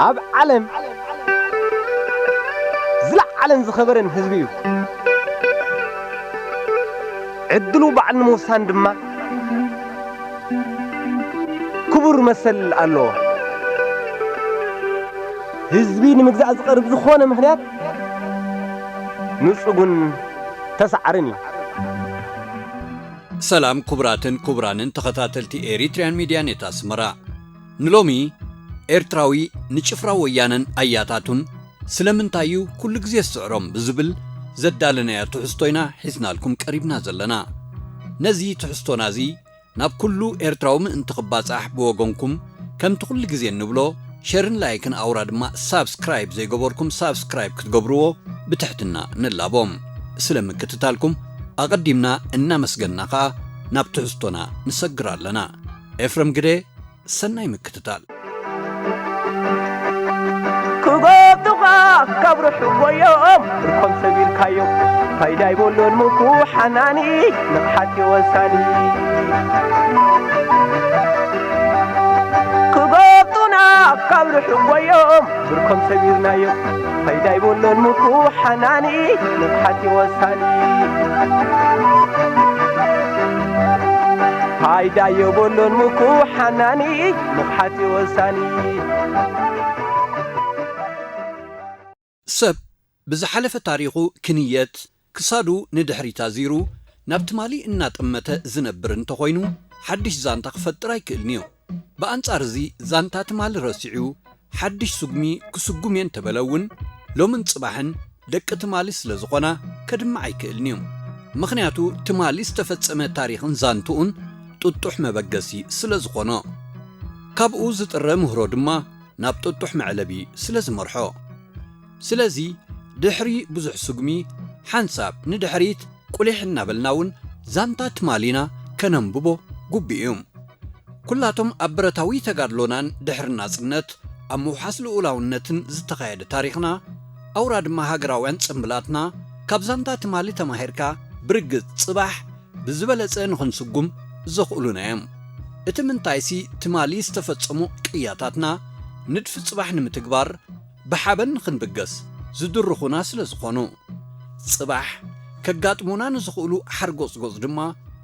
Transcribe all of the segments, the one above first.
ኣብ ዓለም ዝለዓለን ዝኸበረን ህዝቢ እዩ። ዕድሉ ባዕሉ ንምውሳን ድማ ክቡር መሰል ኣለዎ። ህዝቢ ንምግዛእ ዝቐርብ ዝኾነ ምኽንያት ንጹግን ተሳዓርን እዩ። ሰላም ክቡራትን ክቡራንን ተኸታተልቲ ኤሪትሪያን ሚድያ ኔት ኣስመራ። ንሎሚ ኤርትራዊ ንጭፍራ ወያነን ኣያታቱን ስለምንታይ እዩ ኩሉ ግዜ ዝስዕሮም ብዝብል ዘዳለናያ ትሕዝቶ ኢና ሒዝናልኩም ቀሪብና ዘለና። ነዚ ትሕዝቶና እዚ ናብ ኩሉ ኤርትራዊ ምእንቲ ክባጻሕ ብወገንኩም ከምቲ ኩሉ ግዜ እንብሎ ሸርን ላይክን ኣውራ ድማ ሳብስክራይብ ዘይገበርኩም ሳብስክራይብ ክትገብርዎ ብትሕትና ንላቦም። ስለ ምክትታልኩም ኣቐዲምና እናመስገንና ኸኣ ናብ ትሕዝቶና ንሰግር ኣለና። ኤፍረም ግደ ሰናይ ምክትታል። ክጎብጡኻ ካብ ርሑቕ ጎዮም ብርኮም ሰቢርካዮም ፋይዳ ይበሎን ምኩ ሓናኒ ንቕሓት ወሳኒ ክጎብጡና ካብ ርሑቕ ጎዮም ብርኮም ሰቢርናዮም ፋይዳ ይበሎን ምኩ ሓናኒ ንቕሓት ወሳኒ ፋይዳ የበሎን ምኩ ሓናኒ ንቕሓት ወሳኒ ሰብ ብዝሓለፈ ታሪኹ ክንየት ክሳዱ ንድሕሪት ኣዚሩ ናብ ትማሊ እናጠመተ ዝነብር እንተኾይኑ ሓድሽ ዛንታ ክፈጥር ኣይክእልን እዩ። ብኣንጻር እዚ ዛንታ ትማሊ ረሲዑ ሓድሽ ስጉሚ ክስጉም እየ እንተበለ እውን ሎምን ጽባሕን ደቂ ትማሊ ስለ ዝኾና ከድምዕ ኣይክእልን እዩ። ምኽንያቱ ትማሊ ዝተፈጸመ ታሪኽን ዛንትኡን ጥጡሕ መበገሲ ስለ ዝኾኖ። ካብኡ ዝጥረ ምህሮ ድማ ናብ ጥጡሕ መዕለቢ ስለ ዝመርሖ። ስለዚ ድሕሪ ብዙሕ ስጉሚ ሓንሳብ ንድሕሪት ቁሊሕ እናበልና እውን ዛንታ ትማሊና ከነንብቦ ግቡእ እዩ። ኩላቶም ኣብ ብረታዊ ተጋድሎናን ድሕሪ ናጽነት ኣብ ምውሓስ ልኡላውነትን ዝተኻየደ ታሪኽና ኣውራ ድማ ሃገራውያን ጽምብላትና ካብ ዛንታ ትማሊ ተማሂርካ ብርግጽ ጽባሕ ብዝበለጸ ንኽንስጉም ዘኽእሉና እዮም። እቲ ምንታይሲ ትማሊ ዝተፈጸሙ ቅያታትና ንድፊ ጽባሕ ንምትግባር ብሓበን ንኽንብገስ ዝድርኹና ስለ ዝኾኑ፣ ጽባሕ ከጋጥሙና ንዝኽእሉ ሓርጎጽጎጽ ድማ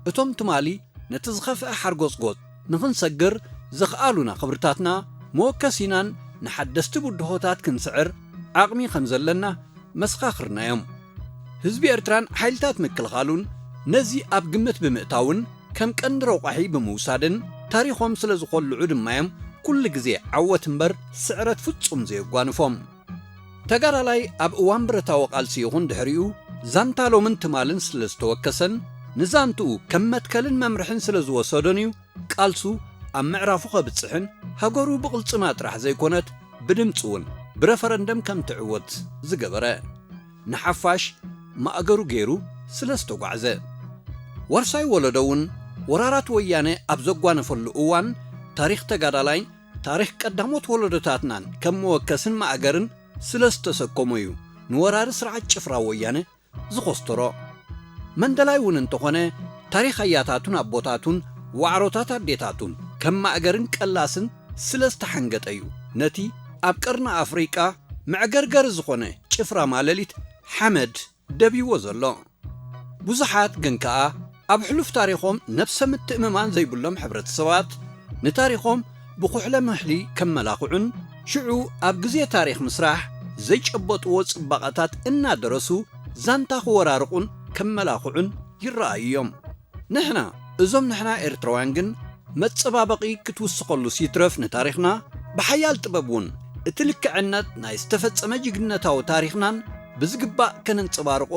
እቶም ትማሊ ነቲ ዝኸፍአ ሓርጎጽጎጽ ንኽንሰግር ዘኽኣሉና ክብርታትና መወከሲናን ንሓደስቲ ብድሆታት ክንስዕር ዓቕሚ ከም ዘለና መሰኻኽርና እዮም። ህዝቢ ኤርትራን ሓይልታት ምክልኻሉን ነዚ ኣብ ግምት ብምእታውን ከም ቀንዲ ረቋሒ ብምውሳድን ታሪኾም ስለ ዝኾልዑ ድማ እዮም ኩሉ ግዜ ዓወት እምበር ስዕረት ፍጹም ዘየጓንፎም። ተጋዳላይ ኣብ እዋን ብረታዊ ቃልሲ ይኹን ድሕሪኡ ዛንታ ሎምን ትማልን ስለ ዝተወከሰን ንዛንትኡ ከም መትከልን መምርሕን ስለ ዝወሰዶን እዩ ቃልሱ ኣብ ምዕራፉ ከብጽሕን ሃገሩ ብቕልጽማ ጥራሕ ዘይኮነት ብድምጺ እውን ብረፈረንደም ከም ትዕወት ዝገበረ። ንሓፋሽ ማእገሩ ገይሩ ስለ ዝተጓዕዘ። ዋርሳይ ወለዶ እውን ወራራት ወያነ ኣብ ዘጓነፈሉ እዋን ታሪኽ ተጋዳላይን ታሪኽ ቀዳሞት ወለዶታትናን ከም መወከስን ማእገርን ስለ ዝተሰከሞ እዩ ንወራሪ ስርዓት ጭፍራ ወያነ ዝኾስተሮ። መንደላይ እውን እንተኾነ ታሪኽ ኣያታቱን ኣቦታቱን ዋዕሮታት ኣዴታቱን ከም ማእገርን ቀላስን ስለ ዝተሓንገጠ እዩ ነቲ ኣብ ቀርኒ ኣፍሪቃ መዕገርገሪ ዝኾነ ጭፍራ ማለሊት ሓመድ ደብይዎ ዘሎ። ብዙሓት ግን ከኣ ኣብ ሕሉፍ ታሪኾም ነብሰ ምትእምማን ዘይብሎም ሕብረተሰባት ንታሪኾም ብኹሕለ ምሕሊ ከመላኽዑን ሽዑ ኣብ ግዜ ታሪኽ ምስራሕ ዘይጨበጥዎ ጽባቐታት እናደረሱ ዛንታ ክወራርቑን ከመላኽዑን ይረኣዩ እዮም። ንሕና እዞም ንሕና ኤርትራውያን ግን መጸባበቒ ክትውስኸሉስ ይትረፍ ንታሪኽና ብሓያል ጥበብ እውን እቲ ልክዕነት ናይ ዝተፈጸመ ጅግንነታዊ ታሪኽናን ብዝግባእ ከነንጸባርቖ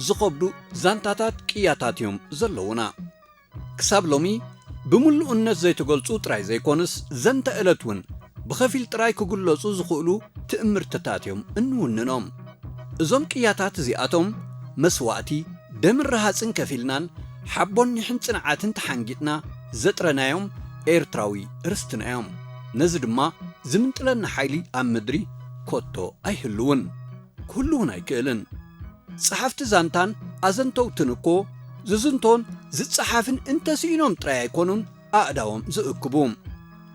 ዝኸብዱ ዛንታታት ቅያታት እዮም ዘለዉና። ክሳብ ሎሚ ብምሉእነት ዘይተገልጹ ጥራይ ዘይኮኑስ ዘንተ እለት እውን ብኸፊል ጥራይ ክግለጹ ዝኽእሉ ትእምርትታት እዮም እንውንኖም። እዞም ቅያታት እዚኣቶም መስዋእቲ ደምን ረሃጽን ከፊልናን ሓቦን ኒሕን ጽንዓትን ተሓንጊጥና ዘጥረናዮም ኤርትራዊ ርስትና እዮም። ነዚ ድማ ዝምንጥለና ሓይሊ ኣብ ምድሪ ኮቶ ኣይህልውን። ክህሉ እውን ኣይክእልን። ጸሓፍቲ ዛንታን ኣዘንተውትን እኮ ዝዝንቶን ዝጸሓፍን እንተስኢኖም ጥራይ ኣይኮኑን ኣእዳዎም ዝእክቡ።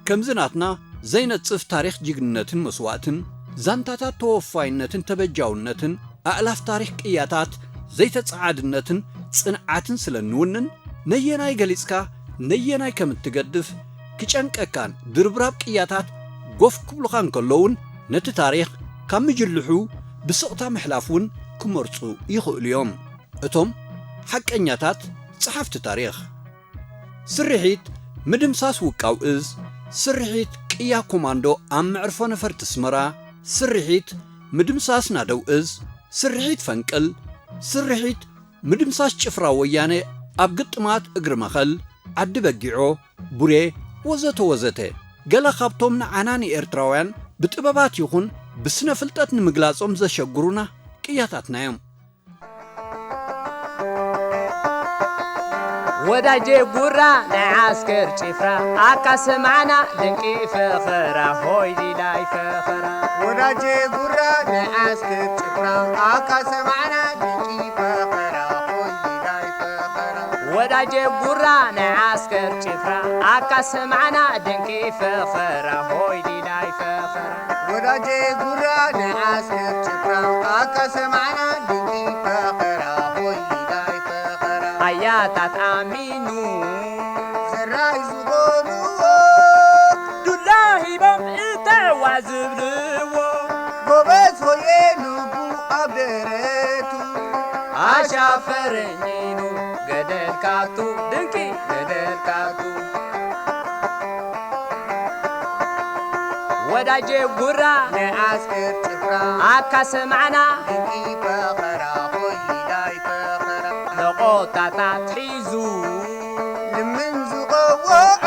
ከምዚ ናትና ዘይነጽፍ ታሪኽ ጅግንነትን መስዋእትን፣ ዛንታታት ተወፋይነትን ተበጃውነትን፣ ኣእላፍ ታሪኽ ቅያታት ዘይተጸዓድነትን ጽንዓትን ስለ እንውንን፣ ነየናይ ገሊጽካ ነየናይ ከም እትገድፍ ክጨንቀካን ድርብራብ ቅያታት ጎፍ ክብሉኻ እንከለውን፣ ነቲ ታሪኽ ካብ ምጅልሑ ብስቕታ ምሕላፍ እውን ክመርጹ ይኽእሉ እዮም። እቶም ሓቀኛታት ጸሓፍቲ ታሪኽ። ስርሒት ምድምሳስ ውቃው እዝ፣ ስርሒት ቅያ ኮማንዶ ኣብ መዕርፎ ነፈርቲ ኣስመራ፣ ስርሒት ምድምሳስ ናደው እዝ፣ ስርሒት ፈንቅል፣ ስርሒት ምድምሳስ ጭፍራ ወያነ ኣብ ግጥማት እግሪ መኸል፣ ዓዲ በጊዖ፣ ቡሬ፣ ወዘተ ወዘተ፣ ገለ ካብቶም ንዓና ንኤርትራውያን ብጥበባት ይኹን ብስነ ፍልጠት ንምግላጾም ዘሸግሩና ቅያታትና እዮም። ወዳጀ ጉራ ናይ ዓስከር ጭፍራ ኣካ ሰማዕና ድንቂ ፈኸራ ሆይ ሊላይ ፈኸራ። ወዳጀ ጉራ ናይ ዓስከር ጭፍራ ኣካ ሰማዕና ድንቂ ፈኸራ ሆይ ሊላይ ፈኸራ። ወዳጀ ጉራ ናይ ዓስከር ጭፍራ ኣካ ሰማዕና ድንቂ ፈኸራ ሆይ ሊላይ ፈኸራ። ወዳጀ ጉራ ናይ ዓስከር ጭፍራ ኣካ ሰማዕና ድንቂ ፈኸራ ሆይ ሊላይ ፈኸራ። ኣያታት ኣሚኑ ዘራይ ዝኾንዎ ዱላ ሂቦም እተዋ ዝብልዎ ጎበዝ ሆየ ልቡ ኣብ ደረቱ ኣሻፈረኝ ኢሉ ገደልካቱ ድንቂ ገደልካቱ። ወዳጀ ጉራ ናይ ዓስከር ጭፍራ ኣካ ሰማዕና ድንቂ ፈኸራ ሆይ ሊላይ ፈኸራ። ነቖጣታት ሒዙ ልምን ዝቐወዖ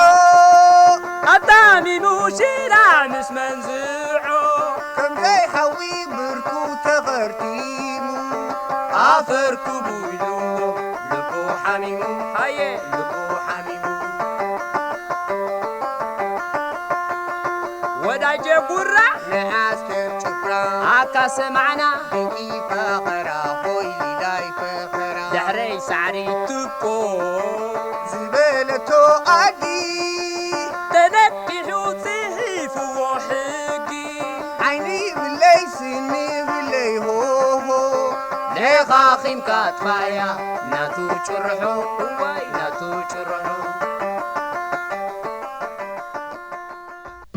ኣታሚኑ ሽላ ምስ መንዝዖ ከም ዘይሓዊ ብርኩ ተኸርቲሙ ኣፈር ክቡ ኢሉ ልቡ ሓሚሙ ሃየ ልቡ ሓሚሙ። ወዳጀ ጉራ ናይ ዓስከር ጭፍራ ኣካ ሰማዕና ድንቂ ፈኸራ ሆይ ሊላይ ፈኸራ። ድሕረይ ሳዕሪ ትኮ ዝበለቶ ኣዲ ተነቂሑ ጽሒፍዎ ሕጊ። ዓይኒ ይብለይ ስኒ ይብለይ ሆሆ። ደኻኺምካ ኣጥፋያ ናቱ ጭርሖ እዋይ ናቱ ጭርሖ።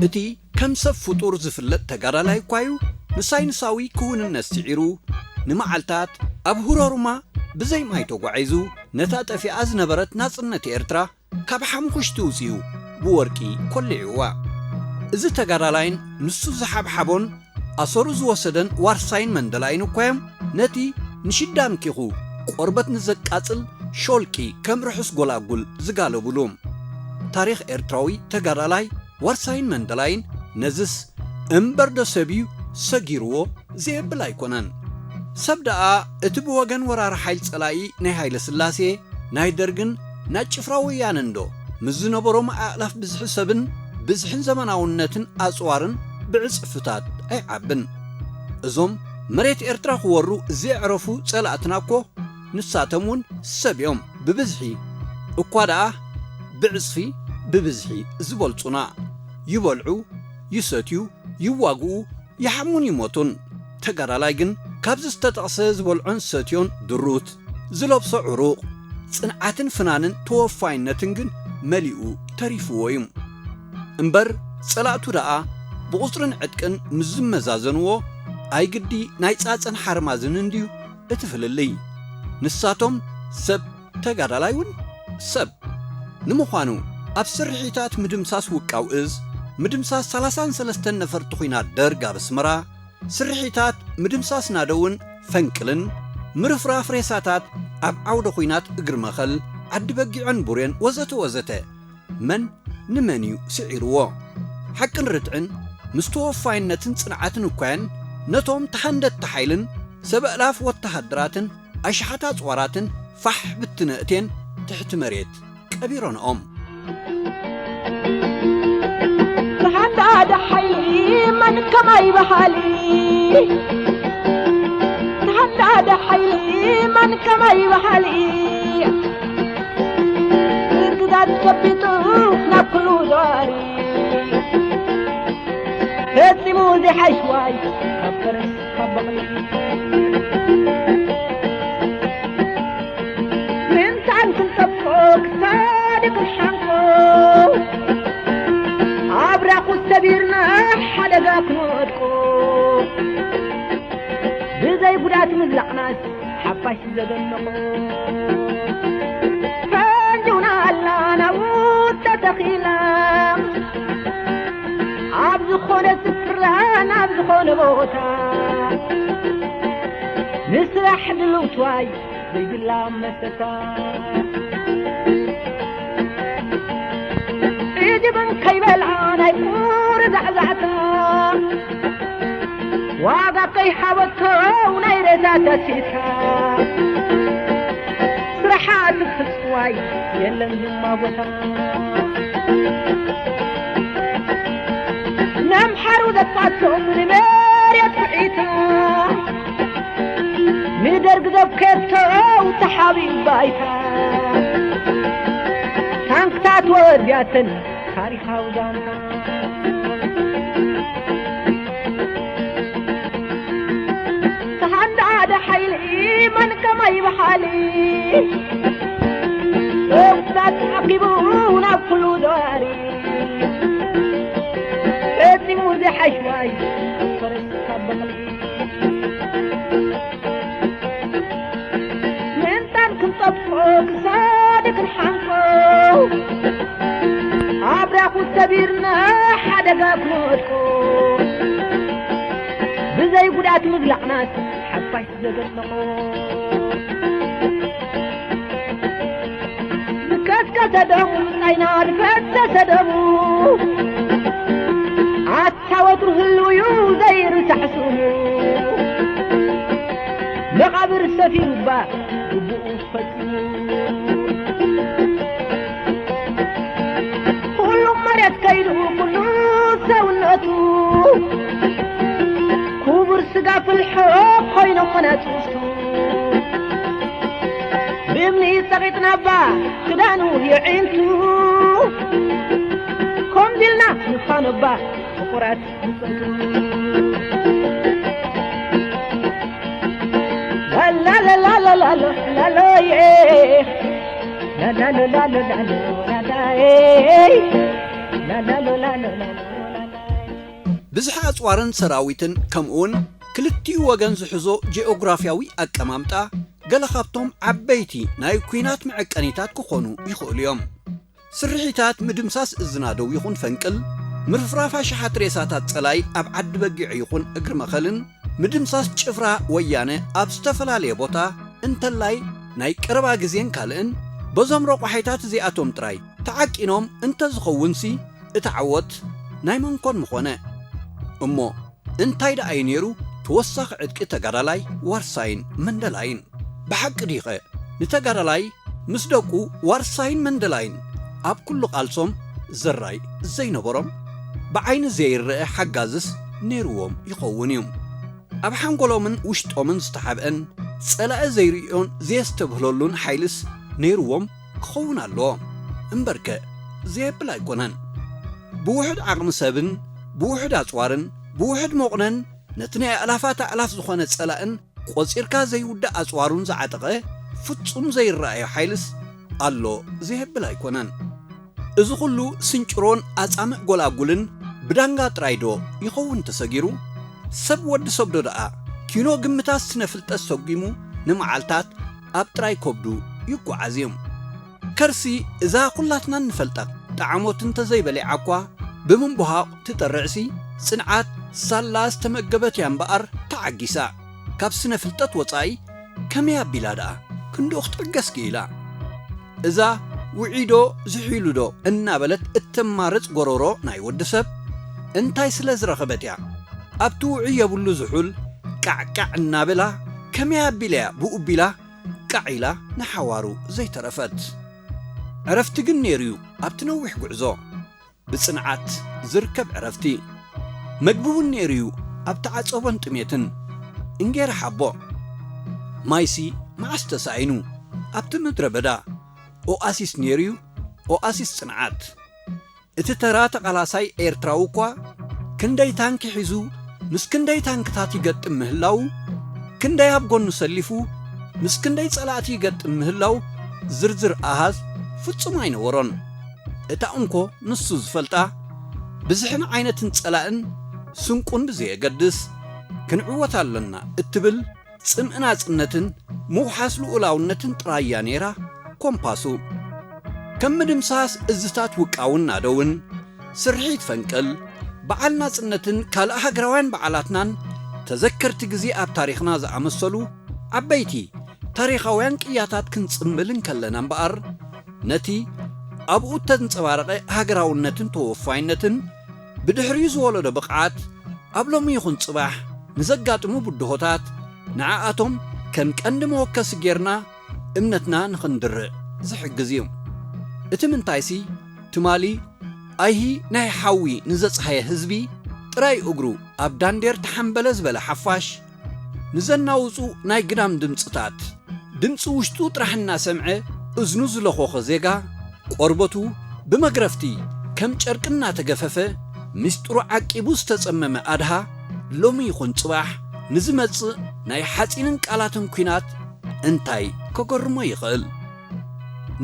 እቲ ከም ሰብ ፍጡር ዝፍለጥ ተጋዳላይ እኳ እዩ፣ ንሳይንሳዊ ክውንነት ስዒሩ፣ ንመዓልታት ኣብ ህሮሩማ ብዘይ ማይ ተጓዒዙ፣ ነታ ጠፊኣ ዝነበረት ናጽነት ኤርትራ ካብ ሓምኹሽቲ ውጺኡ ብወርቂ ኮሊዕዋ። እዚ ተጋዳላይን ንሱ ዝሓብሓቦን ኣሰሩ ዝወሰደን ዋርሳይን መንደላይን እኳ እዮም ነቲ ንሽዳን ኪኹ ቆርበት ንዘቃጽል ሾልቂ ከም ርሑስ ጎላጉል ዝጋለቡሉ። ታሪኽ ኤርትራዊ ተጋዳላይ ዋርሳይን መንደላይን ነዝስ እምበርዶ ሰብ እዩ ሰጊርዎ ዘየብል ኣይኮነን። ሰብ ደኣ እቲ ብወገን ወራሪ ሓይል ጸላኢ ናይ ሃይለስላሴ፣ ናይ ደርግን ናይ ጭፍራ ወያነንዶ ምስ ዝነበሮም ኣእላፍ ብዝሒ ሰብን ብዝሕን ዘመናውነትን ኣጽዋርን ብዕጽፍታት ኣይዓብን። እዞም መሬት ኤርትራ ክወሩ ዘየዕረፉ ጸላእትና እኮ ንሳቶም እውን ሰብ እዮም። ብብዝሒ እኳ ደኣ ብዕጽፊ ብብዝሒ ዝበልጹና። ይበልዑ፣ ይሰትዩ፣ ይዋግኡ፣ ይሓሙን ይሞቱን። ተጋዳላይ ግን ካብዚ ዝተጠቕሰ ዝበልዖን ዝሰትዮን ድሩት፣ ዝለብሶ ዕሩቕ፣ ጽንዓትን ፍናንን ተወፋይነትን ግን መሊኡ ተሪፍዎ እዩ። እምበር ጸላእቱ ደኣ ብቑጽርን ዕጥቅን ምስ ዝመዛዘንዎ፣ ኣይግዲ ናይ ጻጸን ሓርማዝን እንድዩ እቲ ፍልልይ። ንሳቶም ሰብ፣ ተጋዳላይ እውን ሰብ። ንምዃኑ ኣብ ስርሒታት ምድምሳስ ውቃው እዝ፣ ምድምሳስ ሰላሳን ሰለስተን ነፈርቲ ኲናት ደርግ ኣብ ኣስመራ፣ ስርሒታት ምድምሳስ ናደውን ፈንቅልን ምርፍራፍ ሬሳታት ኣብ ዓውደ ኲናት እግሪ መኸል፣ ዓዲ በጊዖን ቡሬን ወዘተ ወዘተ መን ንመን እዩ ስዒርዎ? ሓቅን ርትዕን ምስ ተወፋይነትን ጽንዓትን እኳየን ነቶም ተሃንደድቲ ሓይልን ሰብ ኣእላፍ ወተሃደራትን ኣሽሓት ኣጽዋራትን ፋሕ ብትነ እቴን ትሕቲ መሬት ቀቢሮንኦም። ተሃንዳዲ ሓይሊ መን ከማይ በሃሊ ተሃንዳዲ ሓይሊ መን ከማይ በሃሊ ግዛት ጨቢጡ ናብ ኩሉ ዞሪ ሓሽዋይ ካብ ፈረስ ካብ በቕሊ ምንታን ክንጠብቆ ክሳድ ክንሓንቆ ኣብራኹ ሰቢርና ሓደጋ ክንወድቆ ብዘይ ጉዳት ምብላዕናስ ሓፋሽ ዘደነቑ ፈንጅውና ኣላ ናብኡ ተተኺላ ኣብ ዝኾነ ስፍራ ናብ ዝኾነ ቦታ ንስራሕ ድልውትዋይ ዘይብላ መሰታ ኢድብን ከይበልዓ ናይ ቁር ዛዕዛዕታ ዋጋ ከይሃበቶ ናይ ሬሳ ተሲታ ስራሓ ትፍስዋይ የለን ድማ ቦታ ነምሓሩ ዘጥፋቶም ንመሬት ኩዒታ ንደርግ ዘብከቶ ተሓቢኡ ባይታ ታንክታት ወርድያተን ታሪኻዊ ዛንታ ተሃንዳደ ሓይሊ መን ከማይ በሓሊ እብታት ዓቂቡ ናብ ኩሉ ዘዋሪ ፈጺሙ ዘይሓሽዋይ ፈረስ ካብ በቕሊ ምንታን ክንጠብቆ ክሳድ ክንሓንቆ ኣብራኹ ሰቢርና ሓደጋ ክንወድቆ ብዘይ ጉዳት ምብላዕናስ ሓፋሽ ዘደነቆ ዝከስከሰ ደሙ ብጻይና ዝፈሰሰ ደሙ ኣታ ወትሩ ህልው እዩ ዘይርሳዕ ስሙ መቓብር ሰፊሩ እባ ግቡኡ ፈጺሙ ኩሉ መሬት ከይዱ ኩሉ ሰውነቱ ክቡር ስጋ ፍልሖ ኮይኖም መናጽውቱ ብእምኒ ጸቒጥና እባ ክዳኑ የዒንቱ ከምዚልና ንፋኖ እባ ፍቑራት ብዝሒ ኣጽዋርን ሰራዊትን ከምኡውን ክልቲኡ ወገን ዝሕዞ ጂኦግራፍያዊ ኣቀማምጣ ገለ ካብቶም ዓበይቲ ናይ ኲናት መዐቀኒታት ክኾኑ ይኽእሉ እዮም። ስርሒታት ምድምሳስ እዝናደው ይኹን ፈንቅል፣ ምርፍራፍ ኣሽሓት ሬሳታት ጸላይ ኣብ ዓዲ በጊዕ ይኹን እግሪ መኸልን፣ ምድምሳስ ጭፍራ ወያነ ኣብ ዝተፈላለየ ቦታ፣ እንተላይ ናይ ቀረባ ግዜን ካልእን፣ በዞም ረቋሒታት እዚኣቶም ጥራይ ተዓቂኖም እንተዝኸውንሲ፣ እቲ ዓወት ናይ መንኮን ምኾነ። እሞ እንታይ ደኣ እዩ ነይሩ ተወሳኺ ዕጥቂ ተጋዳላይ ዋርሳይን መንደላይን? ብሓቂ ድዩኸ ንተጋዳላይ ምስ ደቁ ዋርሳይን መንደላይን ኣብ ኩሉ ቃልሶም ዘራይ ዘይነበሮም? ብዓይኒ ዘይረአ ሓጋዝስ ነይርዎም ይኸውን እዩ። ኣብ ሓንጎሎምን ውሽጦምን ዝተሓብአን ጸላኢ ዘይርእዮን ዘየስተብህለሉን ሓይልስ ነይርዎም ክኸውን ኣለዎ። እምበርከ ዘየብል ኣይኮነን። ብውሑድ ዓቕሚ ሰብን ብውሑድ ኣጽዋርን ብውሑድ መቑነን ነቲ ናይ ኣእላፋት ኣእላፍ ዝኾነ ጸላእን ቆጺርካ ዘይውዳእ ኣጽዋሩን ዝዓጠቐ ፍጹም ዘይረኣዮ ሓይልስ ኣሎ ዘየብል ኣይኮነን። እዚ ኹሉ ስንጭሮን ኣጻምእ ጎላጉልን ብዳንጋ ጥራይ ዶ ይኸውን ተሰጊሩ? ሰብ ወዲ ሰብ ዶ ደኣ ኪኖ ግምታት ስነ ፍልጠት ሰጒሙ ንመዓልታት ኣብ ጥራይ ከብዱ ይጓዓዝ እዩ። ከርሲ እዛ ኩላትና እንፈልጣ ጣዕሞት እንተዘይበሊዓ እኳ ብምንቡሃቕ ትጠርዕሲ ጽንዓት ሳላ ዝተመገበት እያ እምበኣር ተዓጊሳ። ካብ ስነ ፍልጠት ወጻኢ ከመይ ኣቢላ ደኣ ክንድኡ ክትዕገስ ክኢላ? እዛ ውዒዶ ዝሒሉዶ እናበለት እተማርጽ ጎሮሮ ናይ ወዲ ሰብ እንታይ ስለ ዝረኸበት እያ? ኣብቲ ውዑይ የብሉ ዝሑል ቃዕቃዕ እናበላ ከመይ ኣቢላ እያ ብኡ ቢላ ቃዕ ኢላ ንሓዋሩ ዘይተረፈት? ዕረፍቲ ግን ነይሩ እዩ ኣብቲ ነዊሕ ጉዕዞ። ብጽንዓት ዝርከብ ዕረፍቲ። መግቢ እውን ነይሩ እዩ ኣብቲ ዓጸቦን ጥሜትን። እንጌራ ሓቦ። ማይሲ መዓስ ተሳኢኑ ኣብቲ ምድረ በዳ። ኦኣሲስ ነይሩ እዩ፣ ኦኣሲስ ጽንዓት። እቲ ተራ ተቓላሳይ ኤርትራዊ እኳ ክንደይ ታንኪ ሒዙ ምስ ክንደይ ታንክታት ይገጥም ምህላዉ፣ ክንደይ ኣብ ጎኑ ሰሊፉ ምስ ክንደይ ጸላእቲ ይገጥም ምህላዉ ዝርዝር ኣሃዝ ፍጹም ኣይነበሮን። እታ እንኮ ንሱ ዝፈልጣ፣ ብዝሕን ዓይነትን ጸላእን ስንቁን ብዘየገድስ፣ ክንዕወት ኣለና እትብል ጽምእ ናጽነትን ምውሓስ ልኡላውነትን ጥራይ እያ ነይራ ኮምፓሱ። ከም ምድምሳስ እዝታት ውቃውን ናደውን፣ ስርሒት ፈንቅል፣ በዓል ናጽነትን ካልእ ሃገራውያን በዓላትናን ተዘከርቲ ግዜ ኣብ ታሪኽና ዝኣመሰሉ ዓበይቲ ታሪኻውያን ቅያታት ክንጽምብል እንከለና እምበኣር፣ ነቲ ኣብኡ እተንጸባረቐ ሃገራውነትን ተወፋይነትን ብድሕሪኡ ዝወለዶ ብቕዓት፣ ኣብ ሎሚ ይኹን ጽባሕ ንዘጋጥሙ ብድሆታት፣ ንዓኣቶም ከም ቀንዲ መወከሲ ጌርና እምነትና ንኽንድርዕ ዝሕግዝ እዩ። እቲ ምንታይሲ፣ ትማሊ ኣይሂ ናይ ሓዊ ንዘጽሃየ ህዝቢ፣ ጥራይ እግሩ ኣብ ዳንዴር ተሓምበለ ዝበለ ሓፋሽ፣ ንዘናውጹ ናይ ግዳም ድምጽታት፣ ድምጺ ውሽጡ ጥራሕ እናሰምዐ እዝኑ ዝለኾኸ ዜጋ፣ ቆርበቱ ብመግረፍቲ ከም ጨርቂ እናተገፈፈ፣ ምስጢሩ ዓቂቡ ዝተጸመመ ኣድሃ፣ ሎሚ ይኹን ጽባሕ ንዝመጽእ ናይ ሓጺንን ቃላትን ኲናት እንታይ ከገርሞ ይኽእል?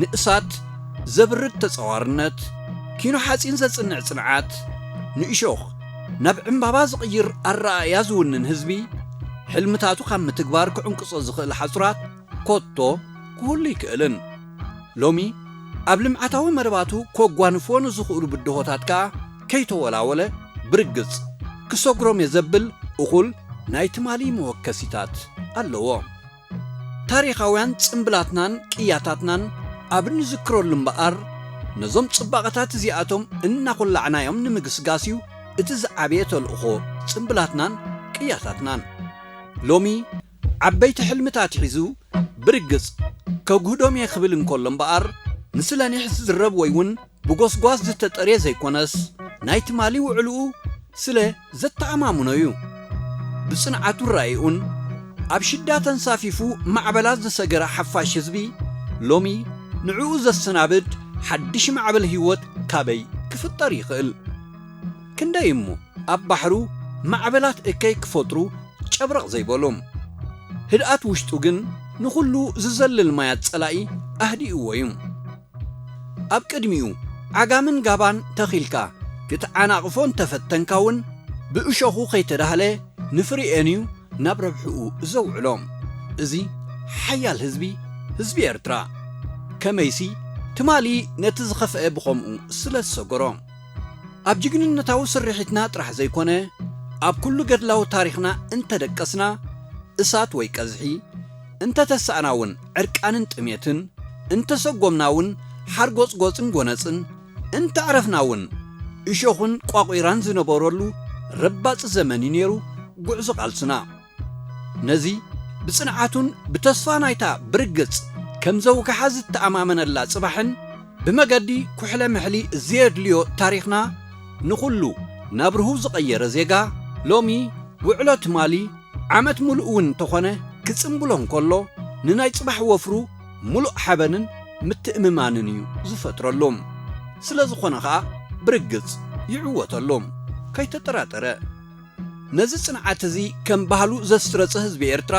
ንእሳት ዘብርድ ተጻዋርነት፣ ኪኖ ሓጺን ዘጽንዕ ጽንዓት፣ ንእሾኽ ናብ ዕምባባ ዝቕይር ኣረኣእያ ዝውንን ህዝቢ፣ ሕልምታቱ ካብ ምትግባር ክዕንቅጾ ዝኽእል ሓጹራት ኮቶ ክህሉ ይክእልን። ሎሚ ኣብ ልምዓታዊ መደባቱ ከጓንፎ ንዝኽእሉ ብድሆታት ከኣ ከይተወላወለ ብርግጽ ክሰግሮም እየ ዘብል እኹል ናይ ትማሊ መወከሲታት ኣለዎ። ታሪኻውያን ጽምብላትናን ቅያታትናን ኣብ እንዝክረሉ እምበኣር፣ ነዞም ጽባቐታት እዚኣቶም እናኹላዕናዮም ንምግስጋስ እዩ እቲ ዝዓበየ ተልእኾ ጽምብላትናን ቅያታትናን። ሎሚ ዓበይቲ ሕልምታት ሒዙ ብርግጽ ከጉህዶም እየ ክብል እንከሎ እምበኣር፣ ንስለ ኒሕ ዝዝረብ ወይ እውን ብጎስጓስ ዝተጠርየ ዘይኮነስ፣ ናይ ትማሊ ውዕልኡ ስለ ዘተኣማምኖ እዩ። ብጽንዓቱን ራኢኡን ኣብ ሽዳ ተንሳፊፉ ማዕበላት ዝሰገረ ሓፋሽ ህዝቢ፣ ሎሚ ንዕኡ ዘሰናብድ ሓድሽ ማዕበል ህይወት ካበይ ክፍጠር ይኽእል? ክንደይ እሞ ኣብ ባሕሩ ማዕበላት እከይ ክፈጥሩ ጨብረቕ ዘይበሉ። ህድኣት ውሽጡ ግን ንኹሉ ዝዘልል ማያት ጸላኢ ኣህዲእዎ እዩ። ኣብ ቅድሚኡ ዓጋምን ጋባን ተኺልካ ክትዓናቕፎ እንተፈተንካ እውን ብእሾኹ ከይተዳህለ ንፍሪኤን እዩ ናብ ረብሕኡ ዘውዕሎ። እዚ ሓያል ህዝቢ፣ ህዝቢ ኤርትራ። ከመይሲ ትማሊ ነቲ ዝኸፍአ ብኸምኡ ስለ ዝሰገሮ። ኣብ ጅግንነታዊ ስርሒትና ጥራሕ ዘይኮነ፣ ኣብ ኩሉ ገድላዊ ታሪኽና እንተደቀስና፣ እሳት ወይ ቀዝሒ፣ እንተተሳእና እውን ዕርቃንን ጥሜትን፣ እንተሰጎምና እውን ሓርጎጽጎጽን ጎነጽን፣ እንተዕረፍና እውን እሾኽን ቋቑራን ዝነበረሉ ረባጺ ዘመን እዩ ነይሩ ጉዕዞ ቃልስና። ነዚ ብጽንዓቱን ብተስፋ ናይታ ብርግጽ ከም ዘውግሓ ዝተኣማመነላ ጽባሕን ብመገዲ ኩሕለ ምሕሊ ዘየድልዮ ታሪኽና ንኹሉ ናብ ርሁው ዝቐየረ ዜጋ፣ ሎሚ ውዕሎ ትማሊ ዓመት ምሉእ እውን እንተኾነ ክጽምብሎ እንከሎ፣ ንናይ ጽባሕ ወፍሩ ምሉእ ሓበንን ምትእምማንን እዩ ዝፈጥረሉ። ስለ ዝኾነ ኸኣ ብርግጽ ይዕወተሉ፣ ከይተጠራጠረ። ነዚ ጽንዓት እዚ ከም ባህሉ ዘስረጸ ህዝቢ ኤርትራ፣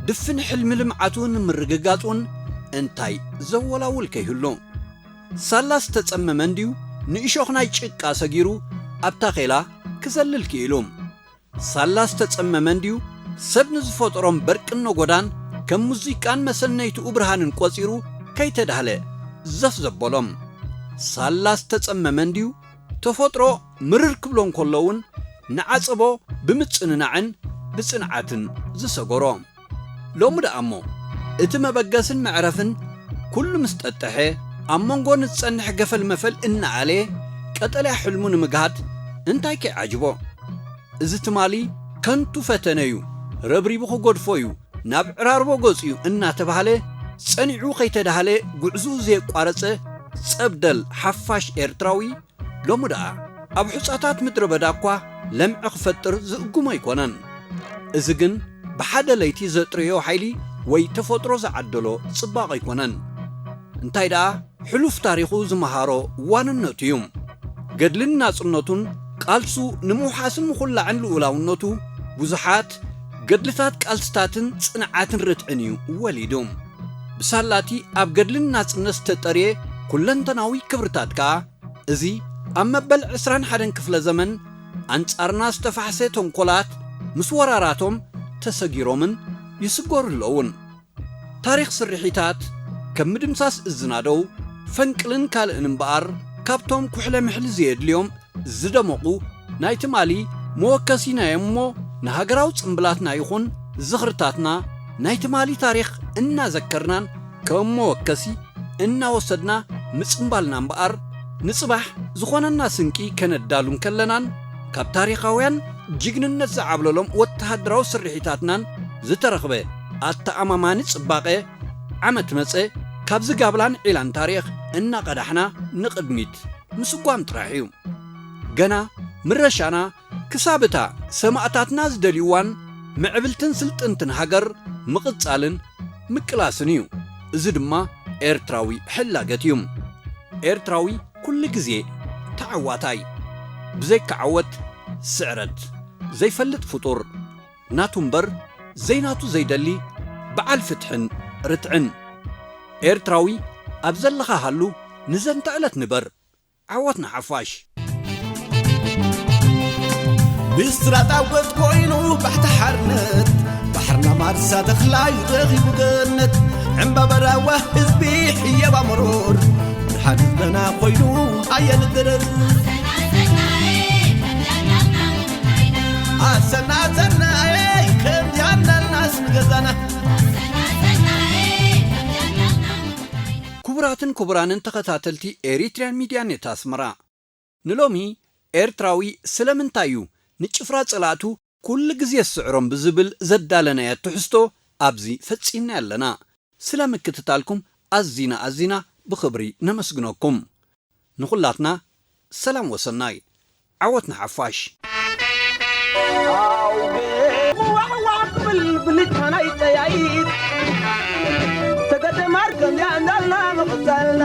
ድፍን ሕልሚ ልምዓቱ ንምርግጋጽ እውን እንታይ ዘወላውል ከይህሉ። ሳላ ዝተጸመመ እንድዩ ንእሾኽ ናይ ጭቃ ሰጊሩ ኣብ ታኼላ ክዘልል ክኢሉ። ሳላ ዝተጸመመ እንድዩ ሰብ ንዝፈጠሮም በርቅን ነጎዳን ከም ሙዚቃን መሰነይትኡ ብርሃንን ቆጺሩ ከይተዳህለ ዘፍ ዘበሎም። ሳላ ዝተጸመመ እንድዩ ተፈጥሮ ምርር ክብሎ እንከሎ እውን ንዓጸቦ ብምጽንናዕን ብጽንዓትን ዝሰገሮ። ሎሚ ደኣ እሞ እቲ መበገስን መዕረፍን ኩሉ ምስ ጠጠሐ፣ ኣብ መንጎ ንዝጸንሕ ገፈል መፈል እናኣለየ ቀጠልያ ሕልሙ ንምግሃድ እንታይ ከይዓጅቦ? እዚ ትማሊ ከንቱ ፈተነ እዩ፣ ረብሪቡ ክገድፎ እዩ፣ ናብ ዕራርቦ ገጹ እዩ እናተባህለ ጸኒዑ ከይተዳህለ ጉዕዝኡ ዘየቋረጸ ጸብደል ሓፋሽ ኤርትራዊ ሎሚ ደኣ ኣብ ሑጻታት ምድረ በዳ እኳ ለምዒ ክፈጥር ዝእጉሞ ኣይኮነን። እዚ ግን ብሓደ ለይቲ ዘጥረዮ ሓይሊ ወይ ተፈጥሮ ዝዓደሎ ጽባቐ ኣይኮነን። እንታይ ደኣ ሕሉፍ ታሪኹ ዝመሃሮ ዋንነቱ እዩ። ገድልን ናጽነቱን ቃልሱ ንምውሓስን ምኹላዕን ልኡላውነቱ ብዙሓት ገድልታት፣ ቃልስታትን ጽንዓትን ርትዕን እዩ ወሊዱ። ብሳላቲ ኣብ ገድልን ናጽነት ዝተጠርየ ኩለንተናዊ ክብርታት ከኣ፣ እዚ ኣብ መበል ዕስራን ሓደን ክፍለ ዘመን ኣንጻርና ዝተፋሕሰ ተንኮላት ምስ ወራራቶም ተሰጊሮምን ይስገሩ ኣለውን። ታሪኽ ስርሒታት ከም ምድምሳስ እዝናደው፣ ፈንቅልን ካልእን እምበኣር፣ ካብቶም ኩሕለ ምሕሊ ዘየድልዮም ዝደመቑ ናይ ትማሊ መወከሲና እዮም እሞ፣ ንሃገራዊ ጽምብላትና ይኹን ዝኽርታትና ናይ ትማሊ ታሪኽ እናዘከርናን ከም መወከሲ እናወሰድና ምጽምባልና እምበኣር፣ ንጽባሕ ዝኾነና ስንቂ ከነዳሉ እንከለናን፣ ካብ ታሪኻውያን ጅግንነት ዝዓብለሎም ወተሃደራዊ ስርሒታትናን ዝተረኽበ ኣተኣማማኒ ጽባቐ፣ ዓመት መጸ ካብዚ ጋብላን ዒላን ታሪኽ እናቐዳሕና ንቕድሚት ምስጓም ጥራሕ እዩ። ገና ምረሻና ክሳብ እታ ሰማእታትና ዝደልይዋን ምዕብልትን ስልጥንትን ሃገር ምቕጻልን ምቅላስን እዩ። እዚ ድማ ኤርትራዊ ሕላገት እዩ። ኤርትራዊ ኩሉ ግዜ ተዓዋታይ፣ ብዘይካ ዓወት ስዕረት ዘይፈልጥ ፍጡር፣ ናቱ እምበር ዘይናቱ ዘይደሊ በዓል ፍትሕን ርትዕን። ኤርትራዊ ኣብ ዘለኻ ሃሉ ንዘንተ ዕለት ንበር። ዓወት ንሓፋሽ። ብስራት ኣወት ኮይኑ ባሕቲ ሓርነት፣ ባሕርና ማርሳ ተኽላይ ረኺቡ ገነት። ዕምባበራዋ ህዝቢ ሕየባ መሮር፣ ብርሃን ህዝበና ኮይኑ ኣየንድረር። ኣሰና ሰናይ ከምዚ ኣናልናስ ንገዛና። ክቡራትን ክቡራንን ተኸታተልቲ ኤሪትሪያን ሚድያ ኔት ኣስመራ፣ ንሎሚ ኤርትራዊ ስለምንታይ እዩ ንጭፍራ ጸላእቱ ኩሉ ግዜ ዝስዕሮም ብዝብል ዘዳለናዮ ትሕዝቶ ኣብዚ ፈጺምና ኣለና። ስለ ምክትታልኩም ኣዚና ኣዚና ብኽብሪ ነመስግነኩም። ንኹላትና ሰላም ወሰናይ። ዓወት ንሓፋሽ። ዋሕዋሕ ክብል ብልጭታ ናይ ጠያይት ተገደማር ከምዚኣ እንዳልና ምቕጻልና